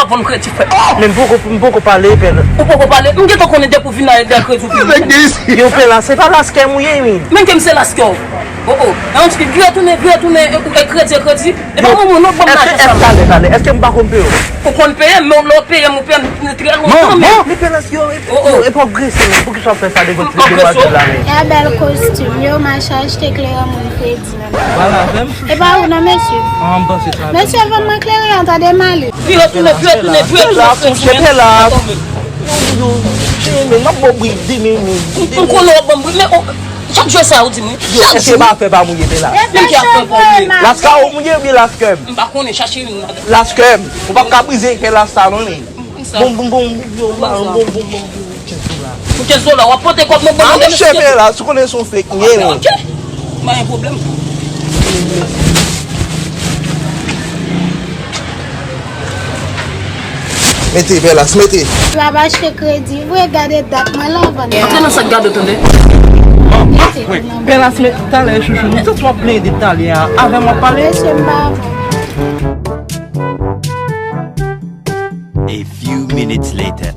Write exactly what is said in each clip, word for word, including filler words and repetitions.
Bon, kredi frè. Men m poko, m poko pale, pè. Ou poko pale? M gentan konnen depi w vin la, e dè kredi w vini. Yo, pè la, se pa laskè m ou ye, wi. Men ke m se laskè w. Oh, oh. Nan yon ti vire tounen, vire tounen, e, e kredi, e kredi. E pa mwen, non, ban m lajan sa. Èske, èske, talè, talè, èske m pa konn peye w? Ou konn peye m, men lè w peye m, ou peye m trè lontan, men. Men pè la, yo, e, yo, e pa w grese, men. Poukisa w fè sa devan ti demwazèl la, men? E bèl kostim, yo, m al achte kleren moun kredi. Pale avè m. E pa ou non, mesye. An, m panse sa. Mesye, ban mwen kleren an, tande m ale. Vire tounen, vire tounen, vire tounen. Pè la, monchè, pè la. Yo, yo, men m ap ba w bri, di men, men. M konnen w ap ban m bri, men chak jou sa ou di m wi. Chak jou. Èske pa fè pa mouye, pè la? Menm ki ap fè pa mouye. Laskè ou mouye oubyen laskè m? M pa konnen, chache youn nan. Laskè m. Ou p ap ka brize pè la sa non, men. Bon, bon, bon, bon, bon, bon, bon, bon, bon, kenz dola. Pou kenz dola, w ap pote kòb mwen ban mwen. Monchè, pè la, si w konnen se yon fake m ye, men. Ok. Pa gen pwoblèm. Mete, pè la, mete. L ap achte kredi vre, gade dat mwen la vann. Antre nan sa k gade w tande. Mete pou mwen. Pè la, mete talè, chouchou. Mwen santi w ap plenyen de talè a. Avè m w ap pale. Mesye, m pa avè w. A few minutes later.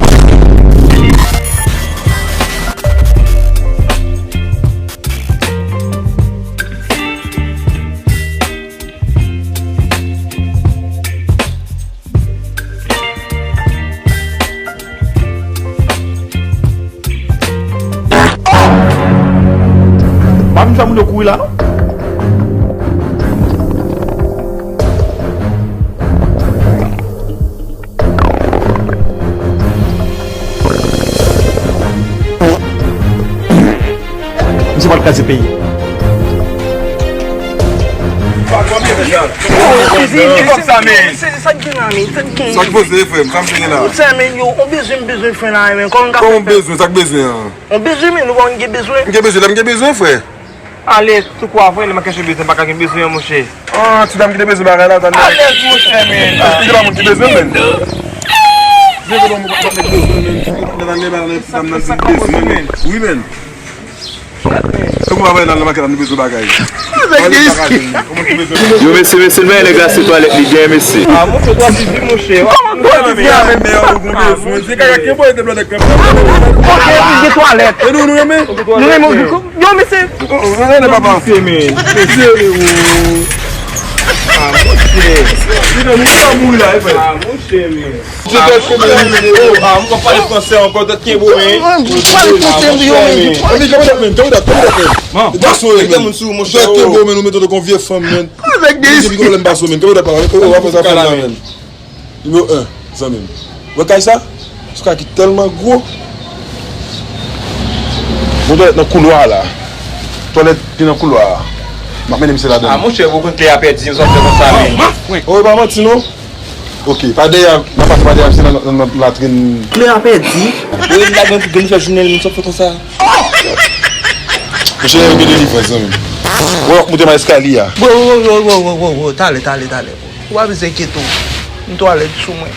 Pa vin fè moun yo kouri la, non. Misye pral kraze peyi. Ki kòb sa, men? Sa k gen la, men? Sa k gen? Sa k poze, frè m? Sa m te gen la? Sa, men, yo, on bezwen, m bezwen, frè, la, men. Kòman m ka fè? Kòman w bezwen? Sa k bezwen an? On bezwen, men, nou pa konn gen bezwen. M gen bezwen, lè m gen bezwen, frè. Ale sou kwa, frè, lè m ap chache bezwen, pa ka gen bezwen, monchè. Ah, ti dam ki te bezwen bagay la, tande. Alèz, monchè, men. Èske gen moun ki bezwen, men? Gen moun ki bezwen, men. Wi, men. Kòman w ap nan makèt la, nou bezwen bagay? Yo, mesye, mesye, men nèg la se twalèt li gen, mesye. Ah, monchè, twa pipi, monchè. Kòman twa pipi a, men? Men, ou gon bezwen. Se kaka ke boy de blòdèk. Ok, nou gen twalèt. E nou, nou renmen? Nou renmen, ou Yo, mesye! Oh, oh, oh, papa. Mesye, men. Mesye, oh. Ah, monchè. Li nan moun sa mouri la, e frè. Ah, monchè, men. Ah, monchè, men. Oh, ah, m konn pale fransè ankò, tèt kenbe, men. Pale fransè, yo, men. Epi, kòman dat, men? Kòman dat, kòman dat, men? Bon, gen moun sou, monchè, tèt kenbe, men, ou mete w kon vye fanm, men. Depi kòman lè m pase, men? Kòman dat, papa? Oh, w ap fè sa, fanm la, men. Nimewo en, zanmi m. Wè kay sa? Se kay ki tèlman gwo. Gon twalèt nan koulwa a la. Twalèt ki nan koulwa a. M ap mennen misye ladan. Ah, monchè, ou konn klè a pèdi, sa w fè konsa, men. Oh, e pa manti, non. Ok, pa dèyè, n ap pase pa dèyè, se nan, nan, nan latrin. Klè a pèdi? Wi, m lage pou gen fè jounen, m sot fè konsa. Monchè, gen delivrans, zanmi m. Wè, w ap monte nan eskalye a. Wo, wo, wo, talè, talè, talè. Ou pa bezwen enkyete w. M twalèt sou mwen.